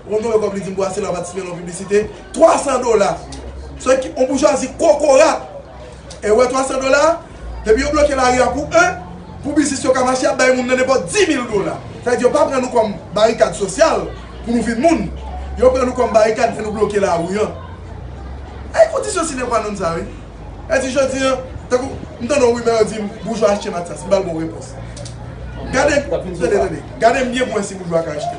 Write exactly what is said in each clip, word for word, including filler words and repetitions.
Ou konn konbyen kòb li di m pou aste la, patisipe nan yon piblisite? Twa san dola. Se ki, yon boujwazi kokorat. E ou wè twa san dola, depi yo bloke lari a pou en, pou biznis yo ka mache, y ap bay moun nan nenpòt dis mil dola. Sa vle di yo pa pran nou kòm barikad sosyal pou nou vin moun. Yo pran nou kòm barikad pou nou bloke lari an. Ay, kondisyon sine qua non sa, wi. E di jodi an, tankou, m tande yon rimè yo di m, boujwa achte Matyas, m ba l bon repons. Gade, tande, tande. Gade m byen pou wè si boujwa ka achte.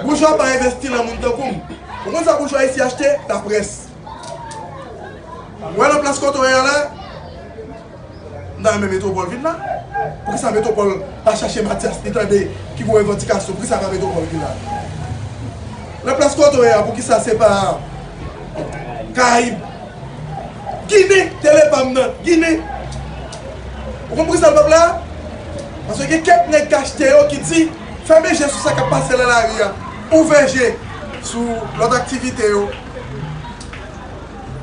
Boujwa pa envesti nan moun tankou m. Ou konn sa boujwa isi achte? Laprès. Ou wè nan plas kote w ye a la, m ta renmen Metwopòl vin la. Poukisa Metwopòl pa chache Matyas li tande ki gwo revandikasyon? Poukisa pa Metwopòl ki la? Nan plas kote w ye a, poukisa se pa Karayib? Ginen, tele pa m nan, Ginen. Ou konn poukisa l p ap la? Paske gen kèk nèg k achte yo ki di, fèmen je sou sa k ap pase nan lari a. Ouvè je sou lòt aktivite yo.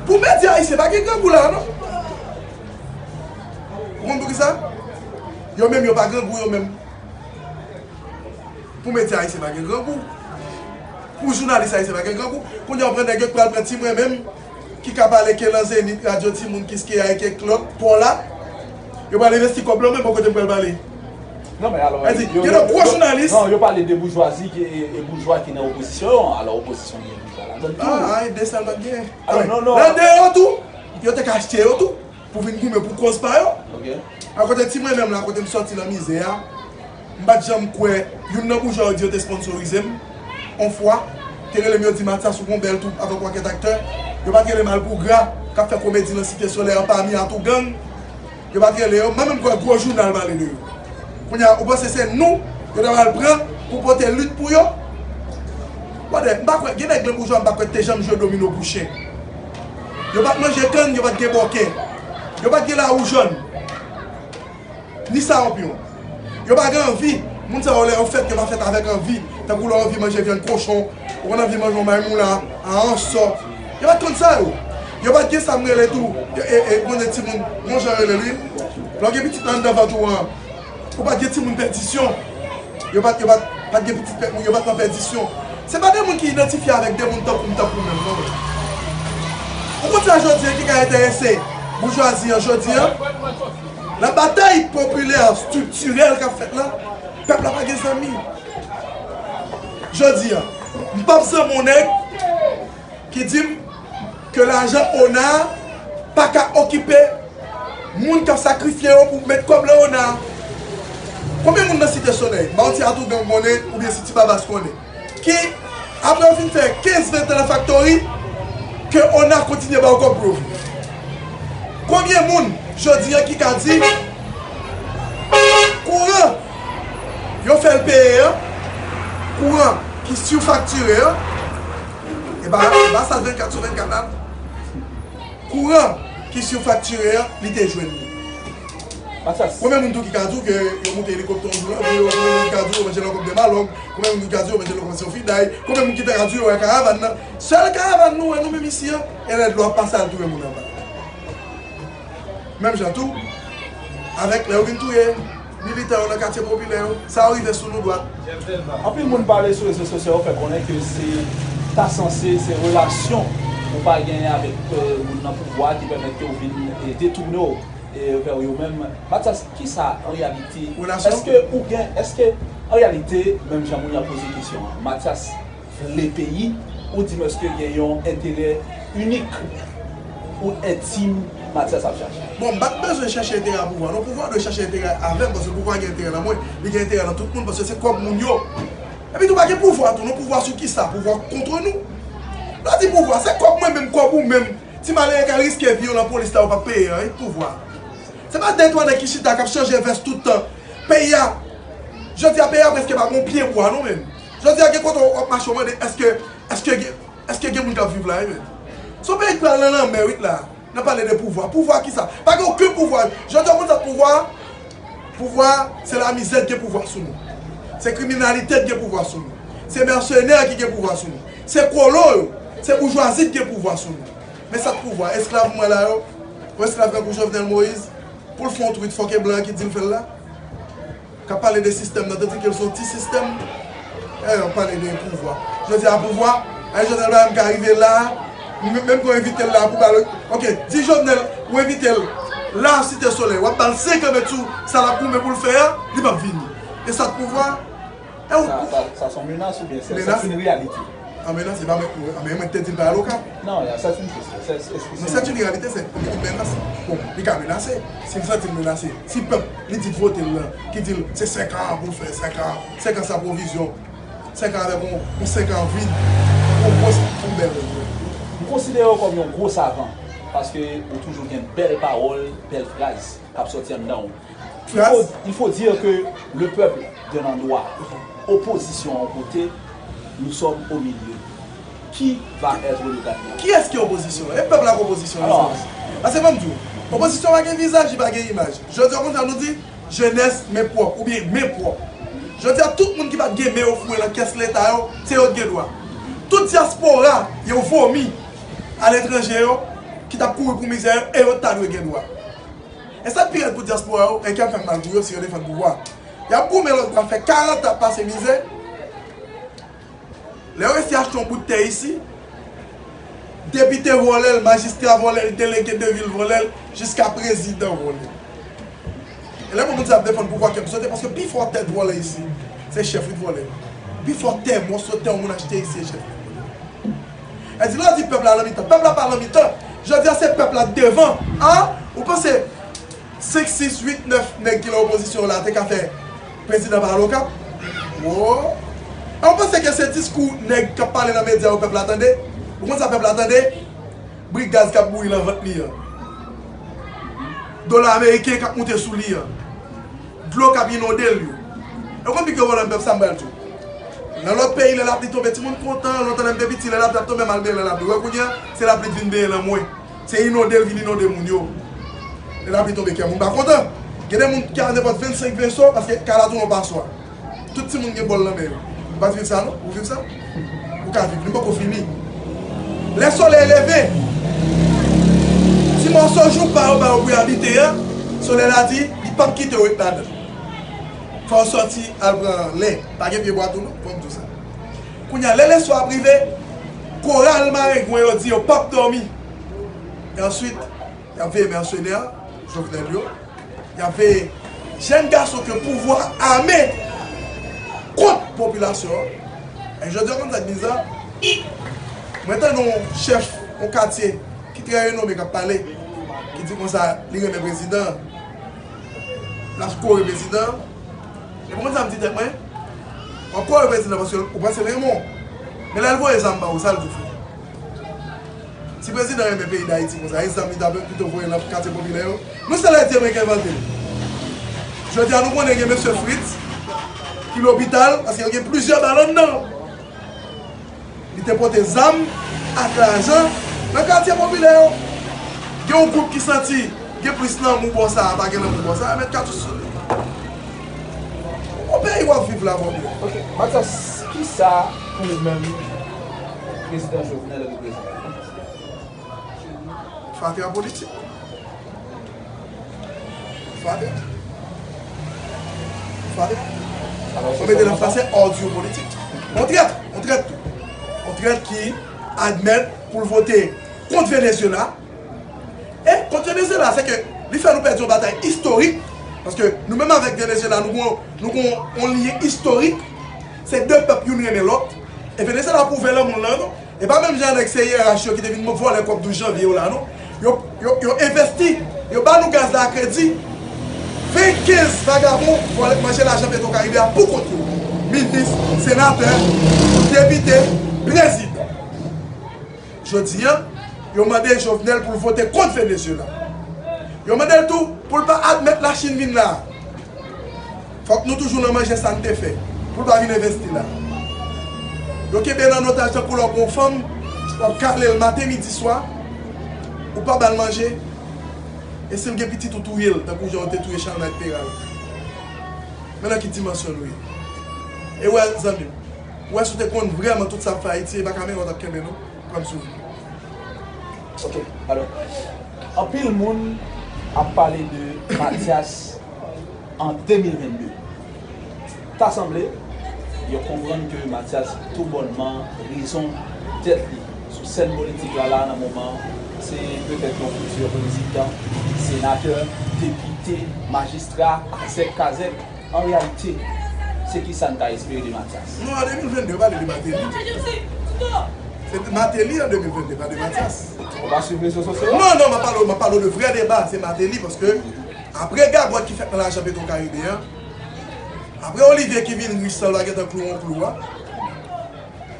Pou medya ayisyen pa gen grangou la, non. Ou konn poukisa? Yo menm, yo pa grangou, yo menm. Pou medya ayisyen pa gen grangou. Pou jounalis ayisyen pa gen grangou. Kounye a, w pran nèg yo k pral pran Ti Mwen Menm, ki ka pale ke nan Zenith, Radyo Timoun, Kiskeya e kèk lòt, Pòla. Yo pral envesti kòb lan menm bò kote m pral pale. Non, men alò, e di, yo, gen de gwo jounalis. Non, yo pale de boujwazi ki, e, e boujwa ki nan opozisyon an. Alò, opozisyon gen boujwa ladan l tou. Ah, ah, e de sa l pa t gen. Alò, non, non. Nan de yo tou, yo te ka achte yo tou, pou vin goumen pou kòz pa yo. Ok. Akote Ti Mwen Menm la, kote m sòti nan mizè a, m pa t janm kwè youn nan boujwa yo di yo te sponsorize m. On fwa, te rele m, yo di, Matyas, ou gon bèl twoup avèk yon pakèt aktè. Yo pa t rele m al pou gra, k ap fè komedi nan Site Solèy an pami atougang. Yo pa t rele yo, m pa menm kwè gwo jounal pale de yo. Kounye a, ou panse se nou, yo ta pral pran pou pote lit pou yo? Brother, m pa kwè, gen nèg nan boujwa, m pa kwè te janm jwe domino pou chen. Yo pa t manje kann, yo pa t gen bòkè. Yo pa t gen lawou jòn. Ni sawonpyon. Yo pa gen anvi. Moun sa yo, lè yo fèt, yo pa fèt avèk anvi. Tankou lè w anvi manje vyann kochon, ou konn anvi manje yon maymoula a ansò. Yo pa t konn sa, yo. Yo pa t gen sa m rele tou. E, e, e, konnen timoun, yon jan rele li. Lè w gen pitit anndan vant ou an, ou pa t gen timoun pèdisyon. Yo pa t, yo pa t, pa t gen pitit pè-, yo pa t nan pèdisyon. Se pa de moun ki idantifye avèk de moun tankou m, tankou w menm, non. Ou konn sa jodi an ki ka enterese boujwazi an jodi an? Nan batay popilè, estriktirèl k ap fèt la, pèp la pa gen zanmi. Jodi an, m p ap zanmi yon nèg ki di m ke lajan ona pa ka okipe moun k ap sakrifye yo pou met kòb nan ona. Konbyen moun nan Site Solèy, Mawti, atougang konnen, oubyen si Ti Babas konnen, ki, apre yo fin fè kenz, ven tan nan faktori, ke ona kontinye ba yo kòb pou yo viv? Konbyen moun jodi an ki ka di kouran yo fè l peye an, kouran ki sifaktire an, e pa, e pa sa vennkat sou vennkat la, non. Kouran ki sifaktire an, li te jwenn li. Konbyen moun tou ki ka di w ke yo moute elikoptè yon jou la, konbyen moun ki ka di w yo manje nan kòb de malòg, konbyen moun ki ka di w yo manje nan kòb fiday, konbyen moun ki ta ka di w yo wè karavàn nan? Sèl karavàn nou wè nou menm isi an, e lè dlo ap pase al touye moun anba. Menm jan tou, avèk lè yo vin touye militè yo nan katye popilè yo, sa yo rive sou nou dwat. Anpil moun pale sou rezo sosyo yo fè konnen ke se ta sanse se relasyon ou pa genyen avèk, euh, moun nan pouvwa ki pèmèt ke w vin, eh, detounen w, eh, vè yo menm. Matyas, kisa an reyalite? Relasyon? Èske ou gen, èske an reyalite, menm jan moun yo ap poze kesyon an, Matyas vle peyi, ou di m èske gen yon enterè inik ou entim Matyas ap chache? Bon, m pa t bezwen chèche enterè a pouvwa, non. Pouvwa dwe chèche enterè avè m, paske pouvwa gen enterè nan mwen, li gen enterè nan tout moun, paske se kòb moun yo. Epi tou, pa gen pouvwa tou, non. Pouvwa sou kisa? Pouvwa kont nou. Lè w di pouvwa, se kòb mwen menm, kòb ou menm. Ti malere k al riske vi yo nan polis la, ou p ap peye anyen, pouvwa. Se pa de twa nèg ki chita, k ap chanje vès tout tan. Peyi a, jodi a, peyi a prèske pa gon pye bwa, non, menm. Jodi a, gen kote w ap mache, w mande, èske, èske gen, èske gen moun k ap viv la, wi, menm. Se yon peyi k pral nan lanmè, wi, la. N ap pale de pouvwa. Pouvwa kisa? Pa gen okenn pouvwa. Jodi a, w konn sa k pouvwa? Pouvwa, se lamizè k gen pouvwa sou nou. Se kriminalite k gen pouvwa sou nou. Se mèsenè ki gen pouvwa sou nou. Se kolon yo, se boujwazi k gen pouvwa sou nou. Men sa k pouvwa? Esklav m wè la yo, yon esklav tankou Jovenel Moïse, pou l fè yon tweet, fòk e blan an ki di l fè l la. K ap pale de sistèm nan, tandike l se yon ti sistèm. Dayè, w pale de pouvwa. Jodi a pouvwa, e Jovenel pa menm ka rive la, menm, menm ke w envite l la pou ba l, ok, di Jovenel, ou envite l la, Site Solèy, w ap ba l senk an met sou sa l ap goumen pou l fè a, li p ap vini. E sa k pouvwa? E ou Sa, sa, sa se yon menas oubyen se, se Menas? Une réalité? An menas, se pa mwen, an men mwen te di l pa al Okap. Non, ya, c'est une question. C'est, c'est, c'est Non, c'est une réalité, se li ki menase. Bon, li ka menase. Si l santi l menase, si pèp li di k vote l lan, ki di l se senk an pou l fè, senk an, senk an san pwovizyon, senk an avèk yon, yon senk an vid, yon gwo, yon bèl rezon. M konsidere w kòm yon gwo savan, paske ou toujou gen bèl pawòl, bèl fraz k ap sòti anndan w. Il Fraz? Faut, il faut dire que le peuple d'un endroit, opposition à un côté, nous sommes au milieu. Qui va être le gagnant? Kiyès ki opozisyon? E pèp la k opozisyon an, Alò. Paske ban m di w, opozisyon pa gen vizaj, li pa gen imaj. Jodi a, konsa nou di, jenès, men pwòp, oubyen men pwòp. Jodi a, tout moun ki pa t gen men yo foure nan kès leta yo, se yo t gen dwa. Tout dyaspora yo vomi aletranje yo, ki t ap kouri pou mizè yo, e yo t ta dwe gen dwa. E sa k pi rèd pou dyaspora yo, e ki ap fè m mal pou yo si yo defann pouvwa. Y ap goumen lòt bò, fè karant an ap pase mizè. Lè yo resi achte yon bout tè isi, depite vòlè l, majistra vòlè l, delege de vil vòlè l, jiska prezidan vòlè l. E lè moun sa ap defann pouvwa, kè m sote, paske pi fò tèt vòlè isi, se chèf li k vòlè. Pi fò tè, mòso tè yon moun achte isi, se chèf li k vòlè. E di lè w di pèp la nan mitan, pèp la pa nan mitan. Jodi a se pèp la k devan. A, ou panse senk, sis, uit, nèf nèg ki nan opozisyon la te ka fè prezidan pa al Okap? Wo! E ou panse ke se diskou nèg k ap pale nan medya yo pèp la tande? Ou konn sa pèp la tande? Bri gaz k ap bouyi nan vant li an. Dola ameriken k ap moute sou li an. Dlo k ap inonde l yo. E ou konn pi gwo pwoblèm pèp sa, m pral di w. Nan lòt peyi, lè lapli tonbe, timoun kontan. Lontan, lè m te piti, lè lapli ap tonbe, m al benyen nan lapli. Ou wè kounye a, se lapli k vin benyen nan mwen. Se inonde l vin inonde moun yo. Lè lapli tonbe, kè moun pa kontan. Gen de moun ki a nenpòt vennsenk veso, paske kay la tounen yon paswa. Tout timoun gen bòl nan men yo. Ou pa t viv sa, non? Ou viv sa? Ou ka viv, li poko fini. Lè solèy leve, ti mòso jou pa yo ba yo pou y abite an, solèy la di, li p ap kite w ret ladan. Fò w sòti al pran lè. Pa gen pye bwa tou, non? Fò m di w sa. Kounye a, lè leswa ap rive, koral marengwen yo di yo p ap dòmi. E answit, y ap veye mèsenè Jovenel yo, y ap veye jèn gason ke pouvwa ame kont popilasyon an. E jodi a, konn sa k bizar? Mwen tande yon chèf yon katye ki trè renome k ap pale, ki di konsa li renmen prezidan an. L ap kore prezidan an. E konn sa m di tèt mwen? W ap kore prezidan paske ou panse l renmen w. Men lè l voye zam ba ou, sa l di w fè? Si prezidan renmen peyi Dayiti konsa, e zam li ta pito voye nan katye popilè yo? Nou se lèdi mwen ki envante l. Jodi a nou konnen gen mesye Fritz ki lopital paske l gen plizyè bal anndan l. Li te pote zam ak lajan nan katye popilè yo. Gen yon gwoup ki santi gen plis lanmou bò sa a, pa gen lanmou bò sa a, met katouch sou li. Yon peyi w ap viv la, Bondye. Ok, Mathias, kisa pou ou menm prezidan Jovenel reprezante? Fatra politik. Fatra. Fatra. Ou mete nan fransè, ordure politique. Yon trèt, yon trèt tou. Yon trèt ki admèt pou l vote kont Venezuela. E kont Venezuela, se ke li fè nou pèdi yon batay istorik. Paske nou menm avèk Venezuela, nou gon, nou gon yon lyen istorik. Se de pèp youn renmen lòt. E Venezuela pwouve lanmou l lan, non. E pa menm jan nèg C I R H yo ki te vin vòlè kòb douz janvye yo la, non. Yo, yo, yo envesti, yo ba nou gaz la a kredi. Ven kenz vagabon vòlè, manje lajan Petro Caribe a pou kont yo. Minis, senatè, depite, prezidan. Jodi a, yo mande Jovenel pou l vote kont Venezuela. Yo mande l tou pou l pa admèt Lachin vin la. Fòk nou toujou nan manje sa n te fè, pou l pa vin envesti la. Yo kenbe l an otaj tankou lè w gen yon fanm, w ap kale l maten, midi, swa, ou pa ba l manje, e si l gen pitit, ou touye l, tankou jan yo te touye Charles Knight Péralte. Men nan ki dimansyon nou ye? E w wè, zanmi m, w wè si w te konn vrèman tout sa ap fè Ayiti, e pa kamera w t ap kenbe, non. Pran m sou li. Ok, alò, anpil moun ap pale de Mathias an de mil vennde. Ta sanble, Yo konprann ke Mathias toubònman rezon tèt li sou sèn politik la, la nan moman an, se petèt yon fiti prezidan, senatè, depite, majistra, azèk kazèk. An reyalite, se kisa n ka espere de Mathias? Non, an de mil venn de, yo pale de Martelly. Se Martelly an de mil venn de, pa de Mathias. Ou pa swiv rezo sosyo yo? Non, non, m ap pale, m ap pale de vrè deba, se Martelly, paske apre gagòt ki fèt nan lajan Petro Caribe an, apre Olivier ki vin rich san l pa gentan klouwe yon klou a,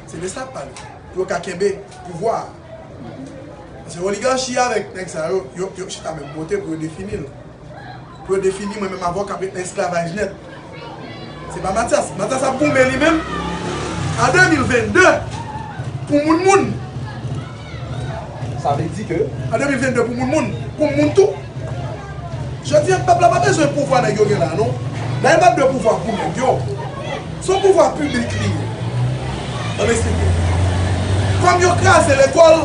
se de sa ap pale. Pou yo ka kenbe pouvwa a. Paske oligachi avèk nèg sa yo, yo, yo chita menm kote pou yo defini l. Pou yo defini mwen menm avè w k ap ret nan esklavaj nèt. Se pa Mathias. Mathias ap goumen li menm an de mil venn de pou moun moun. Sa vle di ke an de mil venn de pou moun moun, pou moun tou. Jodi a, pèp la pa bezwen pouvwa nèg yo gen la, non. Dayè, pa de pouvwa pou nèg yo. Se yon pouvwa piblik li ye. Ban m eksplike. Kòm yo kraze lekòl,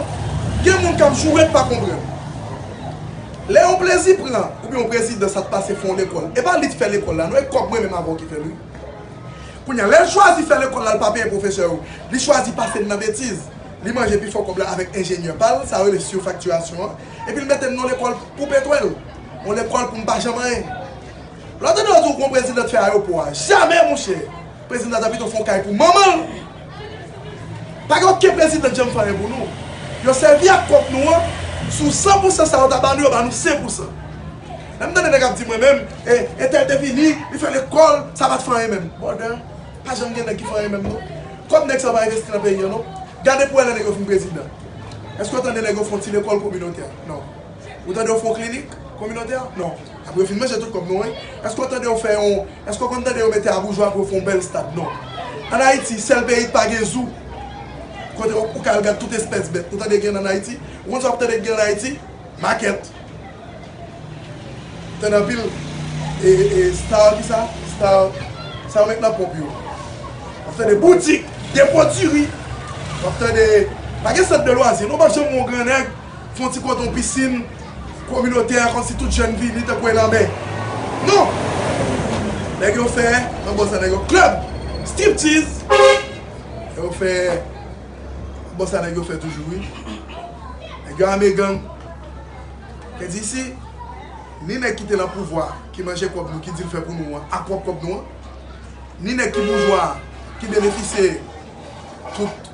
gen moun k ap joure k pa konprann. Lè yon plezi pran, oubyen yon prezidan sa t pase fè yon lekòl, e pa li t fè lekòl la, non, e kòb mwen menm avè w ki fè l, wi. Kounye a, lè l chwazi fè lekòl la, l pa peye pwofesè yo. Li chwazi pase n nan betiz. Li manje pifò kòb la avèk enjenyè pa l, sa yo rele sifaktirasyon an. Epi l mete n nan lekòl pou petwèl. Yon lekòl pou n pa janm anyen. Lè w tande yo di w gon prezidan t fè ayewopò a. Jamè, monchè! Prezidan ta pito fè yon kay pou manman l. Pa gen okenn prezidan k janm fè anyen pou nou. Yo sèvi ak kòb nou an, sou san pousan sa yo ta ba nou, yo ba nou senk pousan. Lè m tande nèg ap di mwen menm, e, entèl te vini, li fè lekòl, sa pa t fè anyen menm. Brother, pa janm gen nèg ki fè anyen menm non. Kòb nèg sa yo pa envesti nan peyi an non. Gade pou wè lè nèg yo fin prezidan. Èske w tande nèg yo fè yon ti lekòl kominotè? Non. Ou tande yo fè yon klinik kominotè? Non. Apre yo fin manje tout kòb nou an, wi. Èske w tande yo fè yon, èske w konn tande yo mete a boujwa pou yo fè yon bèl stad? Non. Ann Ayiti, sèl peyi k pa gen zoo. Kote ou, ou ka al gad tout espès bèt. Ou tande gen ann Ayiti? Ou konn sa w ap tande gen ann Ayiti? Makèt. Tande anpil, e, e, star, kisa? Star, sa yo met nan ponp yo. W ap tande boutik, depo diri. W ap tande, pa gen sant de lwazi, non, pa janm wè yon gran nèg fè yon ti kote, yon pisin kominotè, kòmsi tout jèn vini, tankou e lanmè. Non! Nèg yo fè, nan bò sa, nèg yo klèb, striptease. Yo fè, nan bò sa, nèg yo fè toujou, wi. Nèg yo ame gang. Fè di isi, ni nèg ki te nan pouvwa, ki manje kòb nou, ki di l fè pou nou an, ak pwòp kòb nou an, ni nèg ki boujwa, ki benefisye tout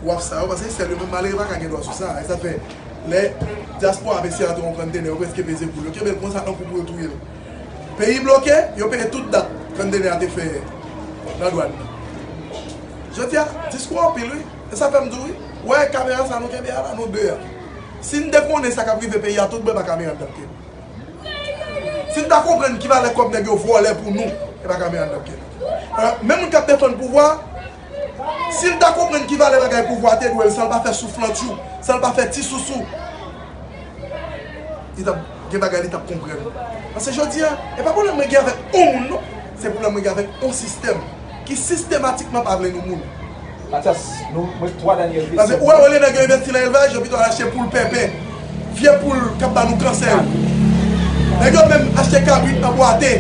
waf sa yo, paske sèl yo menm malere pa ka gen dwa sou sa. E sa fè, lè dyaspora ap eseye antre yon konntenè, yo prèske peze kou l. Yo kenbe l konsa tankou pou yo touye l. Peyi bloke, yo peye tout dat konntenè a te fè nan dwàn nan. Jodi a, diskou anpil, wi. E sa fè m di w, wi. Ou wè kamera sa nou kenbe a la, nou de a. Si n te konnen sa k ap rive peyi a, tout bon e pa kamera n t ap kenbe. Si n ta konprann ki valè kòb nèg yo vòlè pou nou, e pa kamera n t ap kenbe. Alò, menm moun k ap defann pouvwa, si l ta konprann ki valè bagay pouvwa te dwe l, san l pa fè souflantyou, san l pa fè ti sousou, li t ap gen bagay li t ap konprann. Paske jodi a, e pa pwoblèm mwen gen avèk yon moun, non. Se pwoblèm mwen gen avèk yon sistèm ki sistematikman pa vle nou moun. Mathias, nou, mwen twa dènye kesyon. Paske ou wè, olye nèg yo envesti nan elvaj, yo pito al achte poul pèpè. Vye poul k ap ba nou kansè yo. Nèg yo menm achte kabrit anbwate.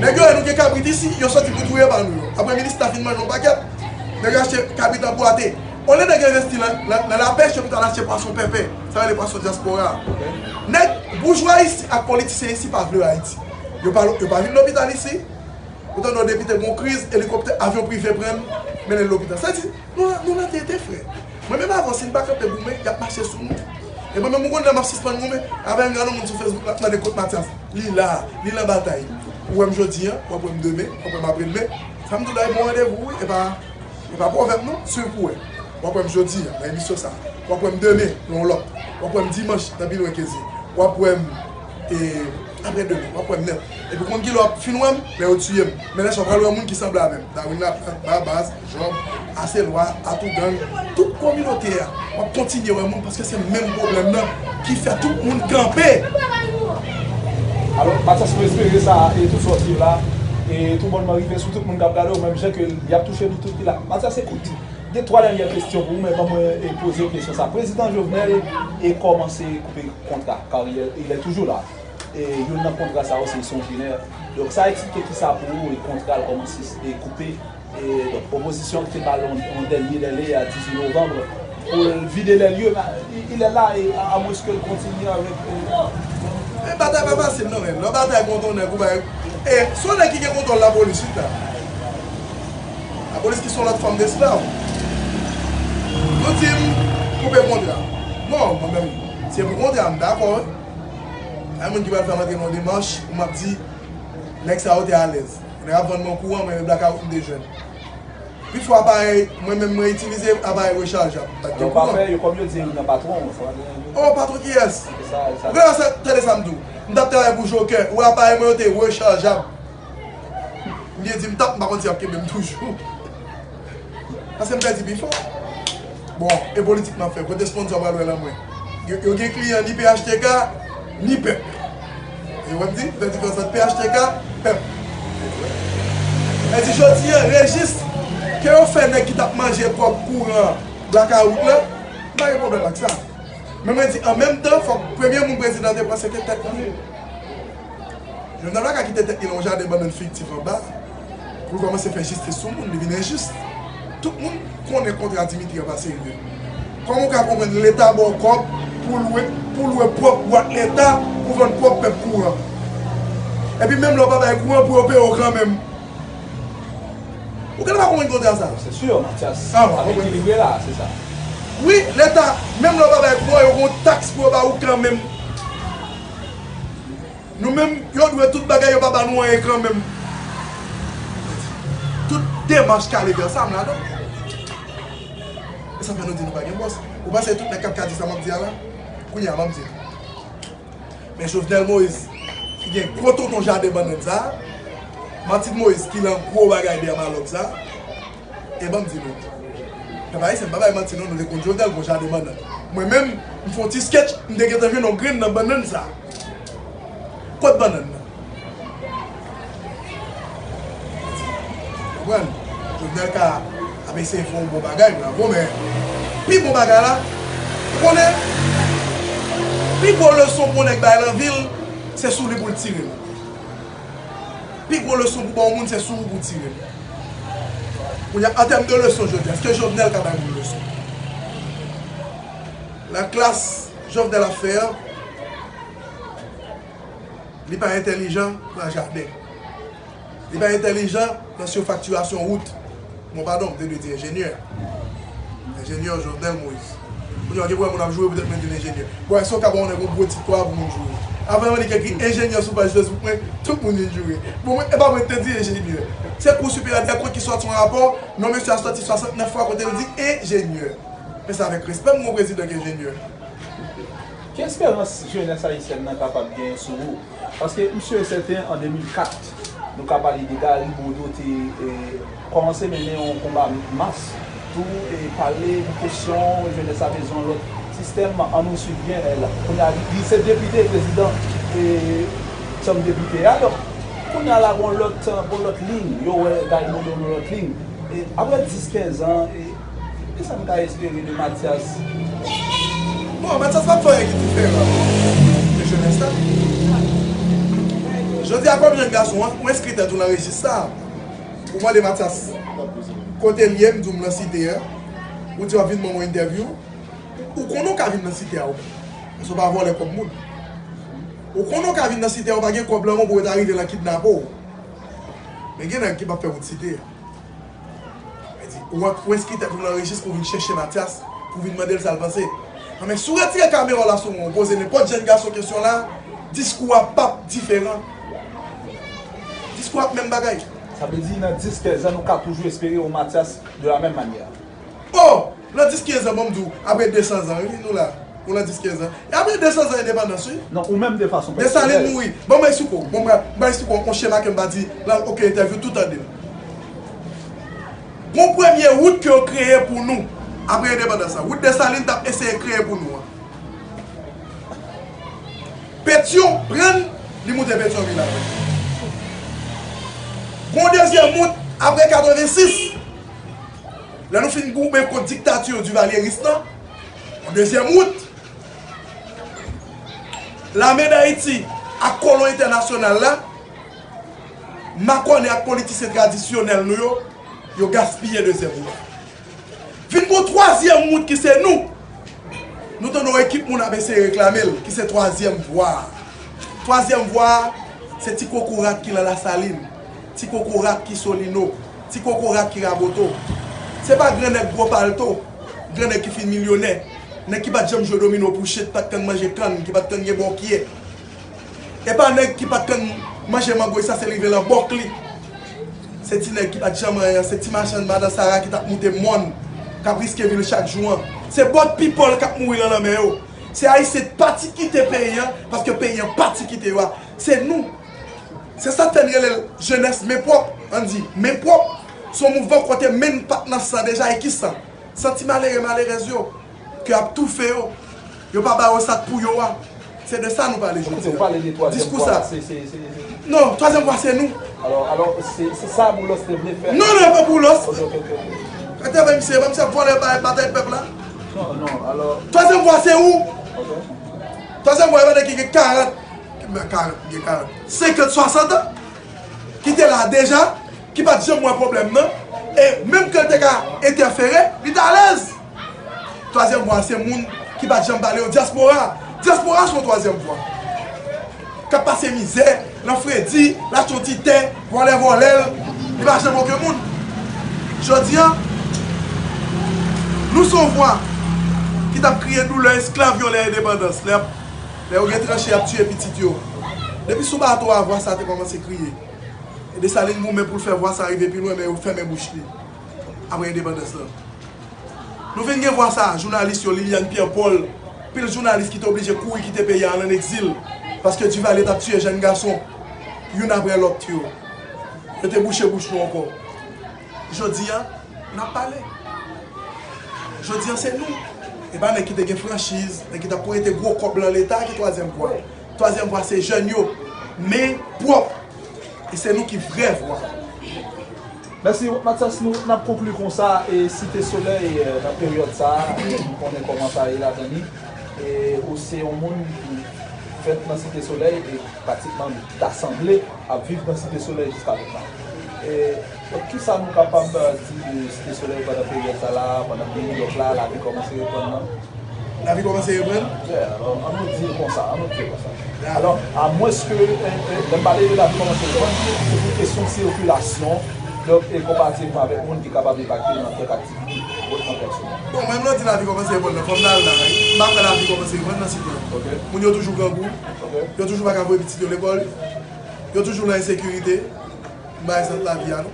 Nèg yo wè nou gen kabrit isi, yo soti pou touye ba nou yo. Apre minis ta fin manje yon pakèt, nèg yo achte kabrit anbwate. Olye nèg yo envesti nan, nan, nan lapèch, yo pito al achte pwason pèpè. Sa yo rele pwason dyaspora. Nèg boujwa isi ak politisyen isi pa vle Ayiti. Yo pa, yo pa vin lopital isi. Ou tande yon depite gon kriz, elikoptè, avyon prive pran l, mennen l lopital. Sa di, nou, nou nan tete, frè. Mwen menm avè w, si n pa kanpe goumen, y ap mache sou nou. E mwen menm, ou konn lè m ap sispann goumen, avè yon grann moun sou Facebook, l ap mande kot Mathias. Li la, li nan batay. Ou wè m jodi a, w ap wè m demen, w ap wè m apre demen. Sa m di w la, e bon randevou, wi, e pa, e pa pwovèb non, swiv pou wè. W ap wè m jodi a, nan emisyon sa. W ap wè m demen, nan yon lòt. W ap wè m dimanch, nan Pi Lwen Kezi. W ap wè m, e, apre demen, w ap wè m nèt. Epi w konn kilè w ap fin wè m? Lè yo tiye m. Men lè sa w pral wè moun ki sanble avè m. Darwin Laplante, Babas, Job, Aselwa, Atougang, tout kominote a. W ap kontinye wè moun paske se menm pwoblèm nan ki fè tout moun kanpe. Alò, Mathias, nou espere sa, e tout sa w di la, e toubònman rive sou tout moun k ap gade w, menm jan ke y ap touche nou tout ki la. Mathias, ekout, gen twa dènye kesyon pou ou, men ban mwen, e, poze kesyon sa. Prezidan Jovenel, e, kòmanse koupe kontra, car il est, il est toujours là. E youn nan kontra sa yo, se Son Jenè. Donk, sa eksplike kisa pou ou, e kontra l kòmanse, e koupe E, donk, opozisyon ki te ba l yon, yon dènye dèle a dizuit novanm pou l vide lè lye, il est là, e amwenske l kontinye avèk. E batay pa fasil non, men lè w batay kont yon nèg ou bay, e se yon nèg ki gen kontwòl lapolis wi la. Lapolis ki se yon lòt fòm desklav. Nou di m koupe kontra. Non, mwen menm, se pou kontra, m dakò wi. Ay moun ki pral fè m antre nan yon demach pou m ap di nèg sa yo te alèz. Nèg ap vann mwen kouran, mwen menm blakawout m te jwenn. Pifò aparèy, mwen menm mwen itilize aparèy rechajab. Pa t gen kouran. Alò, pa fè yo kòm yo di nan patwon, sa va gen. Oh, patwon kiyès? Ou gen sa, tande sa m di w. M t ap travay pou Jokè, ou wè aparèy mwen yo te rechajab. M byen di m t ap, m pa konn si y ap kenbe m toujou. Paske m pèdi pifò. Bon, e politik m ap fè, kote sponsò pral wè nan mwen? Yo, yo gen kliyan ni P H T K, ni pèp. E wè m di, fè diferans ant P H T K, pèp. E di jodi a, rejis, ke yo fè nèg ki t ap manje kòb kouran blakawout la, m pa gen pwoblèm ak sa. Men mwen di, an menm tan, fòk premye moun prezidan te pran, se te tèt li. Jovenel pa ka kite tèt li nan yon jaden bannann fiktif anba pou l kòmanse fè jistis sou moun, li vin enjis. Tout moun konnen kontra Dimitri an pa serye. Kòman w ka konprann Leta ba w kòb pou lwe, pou lwe pwòp bwat Leta, pou vann pwòp pèp kouran? Epi menm lè w pa bay kouran, pou yo peye w kanmenm. Ou genlè pa konprann kontra sa? Se si, Mathias ap ekilibre la, se sa. Wi, Leta, menm lè w pa bay kouran, yo gen yon taks pou yo ba ou kanmenm. Nou menm, yo dwe tout bagay, yo pa ba nou anyen kanmenm. Tout demach k ale vè sa, m ladan. E sa fè nou di nou pa gen bòs. Ou panse tout nèg k ap ka di sa m ap di a la? Kounye a, ban m di nou. Men Jovenel Moïse, ki gen gwo tonton jaden bannann sa, Martine Moïse, ki lan gwo bagay dèyè malòg sa, e ban m di nou, pèp ayisyen, m pa bay manti non, nou te konn Jovenel gon jaden bannann. Mwen menm, m fè yon ti sketch, m te gentan jwenn yon grenn nan bannann sa. Kot bannann nan? Konprann? Jovenel ka ap eseye fè yon bon bagay, bravo, men pi bon bagay la, ou konnen, pi gwo leson pou yon nèg bay nan vi l, se sou li pou l tire l. Pi gwo leson pou ba yon moun, se sou ou pou tire l. Kounye a, an tèm de leson, jodi a, èske Jovenel ka bay moun leson? Nan klas Jovenel ap fè an, li pa entèlijan nan jaden. Li pa entèlijan nan sifaktirasyon wout. Bon, padon, m te dwe di enjenyè. Enjenyè Jovenel Moïse. Kounye a, gen pwoblèm moun ap joure, poutèt mwen di l enjenyè. Bon, èske w ka ba yon nèg yon gwo tit kwa pou moun joure? Avan yon nèg ekri enjenyè sou paj Facebook mwen, tout moun vin joure. Bon, mwen, e pa mwen ki te di enjenyè. Se Cour supérieure des comptes ki sòti yon rapò, non mesye a sòti swasantnèf fwa kote l di enjenyè. Men se avèk respè m gon prezidan k enjenyè. Ki esperans jenès ayisyèn nan kapab genyen sou ou? Paske m si e sèten, an de mil kat, nou ka pale de Gary Bodeau te, e, kòmanse mennen yon konba mas tou, e pale de kesyon jenès la bezwen yon lòt sistèm, an nou swiv byen, e, la, kounye a, li, li se depite, prezidan, e, chanm depite a, donk, kounye a la, gon lòt, gon lòt liy, yo wè Gary Bodeau nan lòt liy. E, apre dis, kenz an, e, kisa n ka espere de Mathias? Bon, Mathias p ap fè anyen ki diferan de jenès la. Jodi a, kòm jèn gason an, ou enskri tèt ou nan rejis sa. Ou mande Mathias kote l ye, m di w m nan Site a. Ou di w ap vin ban mwen entèvyou. Ou konnen w ka vin nan Site a, ou menm. Paske w pa vòlè kòb moun. Ou konnen w ka vin nan Site a, ou pa gen kòb lan men w pou yo ta rive lan kidnape w. Men gen nèg ki p ap fè wout Site a. Mwen di, ou ant-, ou enskri tèt ou nan rejis pou vin chèche Mathias, pou vin mande l sa l panse. Nan men, si w retire kamera w la sou mwen, ou poze nenpòt jèn gason kesyon la, diskou a p ap diferan. Diskou a p menm bagay. Sa vle di, nan dis, kenz an, nou ka toujou espere yon Mathias de la menm manyè. Oh! Nan dis, kenz an, bon, m di w, apre de san zan, wi, nou la. Ou nan dis, kenz an. E apre de san zan endepandans, wi. Non, ou menm de fason pèsonèl. Desalin mouri. Bon, mwen eksplike w. Bon, mwen, mwen eksplike w yon chema ke m pa di nan okenn entèvyou, tout tande m. Gon premye wout ke yo kreye pou nou apre endepandans la. Wout Desalin t ap eseye kreye pou nou an. Petyon pran l, li moute Petyonvil avè l. Gon dezyèm wout apre katrevensis. Lè nou fin goumen kont diktati divalyeris lan, yon dezyèm wout, lame Dayiti ak kolon entènasyonal la, makònen ak politisyen tradisyonèl nou yo, Yo gaspiye dezyèm wout. Vin gon twazyèm wout ki se nou. Nou tande yon ekip moun ap eseye reklame l, ki se twazyèm vwa a. Twazyèm vwa a, se ti kokorat ki nan Lasalin, ti kokorat ki Solino, ti kokorat ki Raboto. Se pa gran nèg gwo palto, gran nèg ki fin milyonè, nèg ki pa t janm jwe domino pou chet, pa t konn manje kann, ki pa t konn gen bòkye. E pa nèg ki pa t konn manje mango, e sa se rive lan bòk li. Se ti nèg ki pa t janm anyen an, se ti machann madan Sara ki t ap moute mòn, k ap riske vi l chak jou an. Se bòt pipòl k ap mouri lan lanmè yo. Se Ayisyen pati kite peyi an, paske peyi an pati kite yo a. Se nou. Se sa k fè n rele l jenès men pwòp, ann di, men pwòp. Se yon mouvman kote men n pa t nan san deja, e ki san? San ti malere, malerèz yo, ke ap toufe yo. Yo pa ba yo sa k pou yo a. Se de sa nou pale jodi a. Kote w pale de twazyèm vwa, se, se, se, se... Non, twazyèm vwa se nou. Alò, alò, se, se sa Boulos te vle fè? Non, non, e pa Boulos. Ok, ok, ok, ok. Atè, men misye, men misye ap vòlè ba-, batay pèp la. Non, non, alò... Twazyèm vwa se ou. Ok. Twazyèm vwa, e pa nèg ki gen karant, ki gen karant, ki gen karant, senkant, swasant an, ki te la deja, ki pa t janm wè pwoblèm nan, e menm ke l te ka entèfere, li t alèz. Twazyèm vwa se moun ki pa t janm pale yo, dyaspora. Dyaspora se yon twazyèm vwa. K ap pase mizè, lan fredi, l achte yon ti tè, vòlè vòlè l, li pa janm okenn moun. Jodi a, nou se yon vwa ki t ap kriye doulè esklav yo lè endepandans, lè, lè yo gen tranche y ap tiye pitit yo. Depi sou bato a, vwa sa te kòmanse kriye. E Desalin goumen pou l fè vwa sa rive pi lwen, men yo fèmen bouch li apre endepandans lan. Nou vin gen vwa sa a, jounalis yo, Liliane Pierre Paul, pil jounalis ki te oblije kouri kite peyi a, al ann egzil, paske Duvalier t ap tiye jèn gason, youn apre lòt yo. Yo te bouche bouch nou ankò. Jodi a, n ap pale. Jodi a, se nou. E pa nèg ki te gen franchiz, nèg ki t ap prete gwo kòb lan Leta ki twazyèm vwa. Twazyèm vwa se jèn yo, men pwòp. E se nou ki vrè vwa. Mèsi, Mathias, nou, n ap konkli konsa, e Site Solèy, e, nan peryòd sa a, e, nou konnen kòman sa ye ladan li, e ou se yon moun ki fèt nan Site Solèy, e pratikman ta sanble ap viv nan Site Solèy jiska prezan. E, donk, kisa nou kapab, e, di de Site Solèy pandan peryòd sa la, pandan New York la, lavi kòmanse reprann nan? Lavi kòmanse reprann? Yeah, alò, ann nou di l konsa, ann nou di l konsa. Alò, amwenske, e, e, lè m pale de lavi kòmanse reprann, se pou kesyon sikilasyon, donk, e konparativman avèk moun ki kapab enpakte nan kèk aktivite otman pèsonèl. Bon, mwen, m di lavi kòmanse reprann nan, fò m ta al la, wi. M pa kwè lavi kòmanse reprann nan Site. Ok. Moun yo toujou grangou. Ok. Yo toujou pa ka voye pitit yo lekòl. Yo toujou nan ensekirite. M bay egzanp lavi a nou.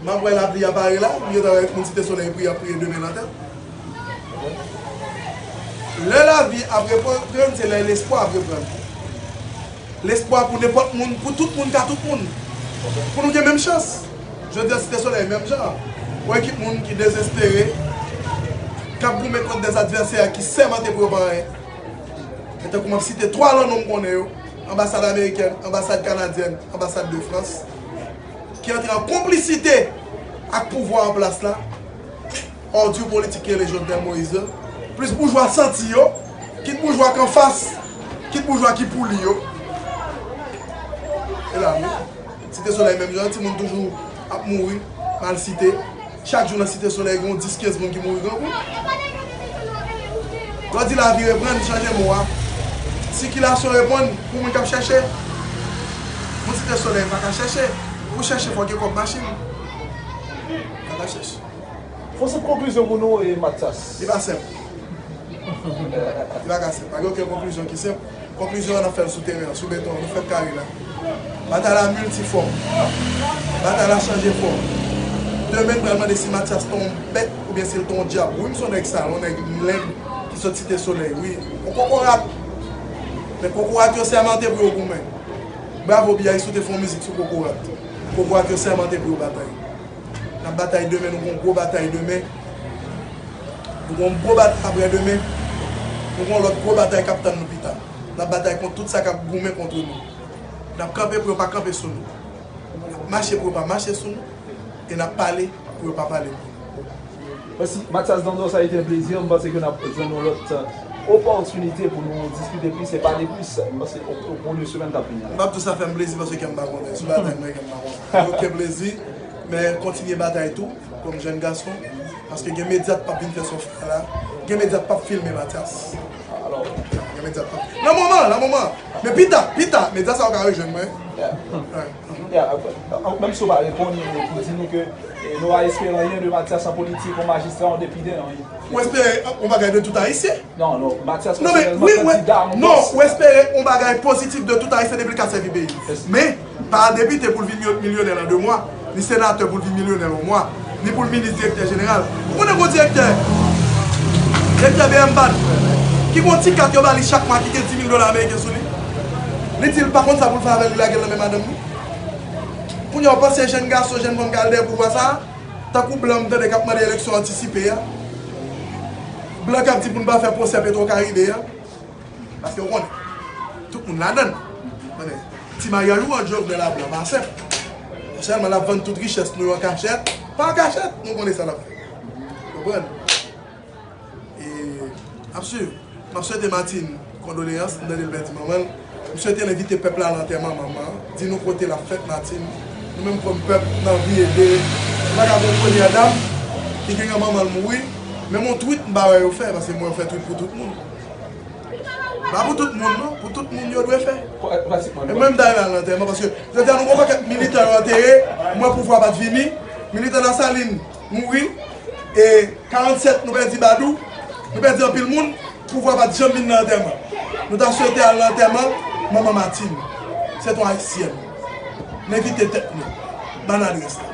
M ap wè lapli a pare la, m gentan wè moun Site Solèy priye, ap priye de men nan tèt. Lè lavi ap reprann, se lè lespwa ap reprann. Lespwa pou nenpòt moun, pou tout moun ka tout moun. Pou nou gen menm chans. Jodi a, Site Solèy menm jan. Yon ekip moun ki dezespere, k ap goumen kont dèzadvèsè ki sèmante pou yo pa anyen. E tankou m ap site twa lan non m konnen yo, anbasad amerikèn, anbasad kanadyèn, anbasad de Frans, ki antre an konplisite ak pouvwa an plas la, òdi politik ki rele Jovenel Moïse la, plis boujwa santi yo, kit boujwa k anfas, kit boujwa ki pou li yo. E la, wi. Site Solèy menm jan, timoun toujou ap mouri, mal site. Chak jou nan Site Solèy, gen yon dis kenz moun ki mouri grangou. Lè w di lavi reprann, chanje mo a. Sikilasyon reprann pou moun k ap chèche. Moun Site Solèy pa ka chèche. Pou chèche, fò gen kòb machin. Pa ka chèche. Fò senp konklizyon pou nou, e, Mathias. Li pa senp. Li pa ka senp. Pa gen okenn konklizyon ki senp. Konklizyon an, n ap fè l sou teren an, sou beton an, nou fèt kare la. Batay la miltifòm. Batay la chanje fòm. Demen, n pral mande si Mathias te yon bèt oubyen si l te yon dyab. Wi, m se yon nèg sal, yon nèg lèd ki sot Site Solèy, wi. Yon kokorat. Men kokorat yo sèmante pou yo goumen. Bravo, B I C, ou te fè yon mizik sou kokorat. Kokorat yo sèmante pou yo batay. N ap batay demen, nou gen yon gwo batay demen. Nou gen yon gwo batay apre demen. Nou gen yon lòt gwo batay k ap tann nou pita. N ap batay kont tout sa k ap goumen kont nou. N ap kanpe pou yo pa kanpe sou nou. N ap mache pou yo pa mache sou nou. E n ap pale pou yo pa pale pou nou. Mèsi, Mathias Dandor, ça a été un plaisir. M panse ke n ap jwenn yon lòt, euh, opòtinite pou nou diskite plis e pale plis. M panse o, o, o kou de semèn k ap vini an. M ap di w sa fè m plezi paske kè m pa konnen. Sou batay mwen, kè m pa konnen. Oke, plezi. Men kontinye batay tou, kòm jèn gason, paske gen medya k p ap vin fè sa w fè a la, gen medya k p ap filme Mathias. Gen medya k p ap. Nan moman, nan moman. Men pita, pita, medya sa yo ka rejwenn mwen. Yeah. Yeah, menm si w pa reponn nou, pou di nou ke, eh, nou pa espere anyen de Mathias an politik, an majistra, an depite, anyen. Ou espere yon bagay de tout Ayisyen? Non, non, Mathias pèsonèlman kandida a yon pòs. Non, ou espere yon bagay pozitif de tout Ayisyen depi l ka sèvi peyi. Men, pa depite pou l vin milyo-, milyonè nan de mwa, ni senatè pou l vin milyonè yon mwa, ni pou l minis, direktè jeneral. Ou konnen gon direktè, direktè B M BAD, ki gon ti kat yo ba li chak mwa ki gen dis mil dola ameriken sou li? Li di l pa konn sa pou l fè avè l, li lage l nan men madanm li. Kounye a w panse jèn gason, jèn fanm k al dèyè pouvwa sa a? Tankou blan m tande k ap mande eleksyon antisipe a. Blan k ap di pou n pa fè pwosè Petro Caribe a. Paske w konnen, tout moun ladann. Konnen, ti maryaj ou an Jovenel a blan pa senp. Sèlman l ap vann tout richès nou yo an kachèt. Pa an kachèt, nou konnen sa l ap fè. Konprann? E, ap swiv. M ap swete Martine kondoleyans, m tande l pèdi manman l. M swete l envite pèp la al antèman manman an. Di nou kote l ap fèt, Martine. Nou menm kòm pèp, n anvi ede. Nou pa ka gon premyè dam ki gen manman l mouri. Menm yon twit m pa wè yo fè, paske mwen yo fè twit pou tout moun. Pa pou tout moun, non. Pou tout moun yo dwe fè. E mwen m ta renmen al antèman, paske jodi a nou gon pakèt militan yo antere, mwen pouvwa pa t vini. Militan Lasalin mouri. E karannsèt, nou pèdi Badou, nou pèdi anpil moun, pouvwa pa t janm vin nan antèman. Nou ta swete al nan antèman Manman Martine. Se t yon ayisyèn. N envite tèt nou. Ban n adrès la.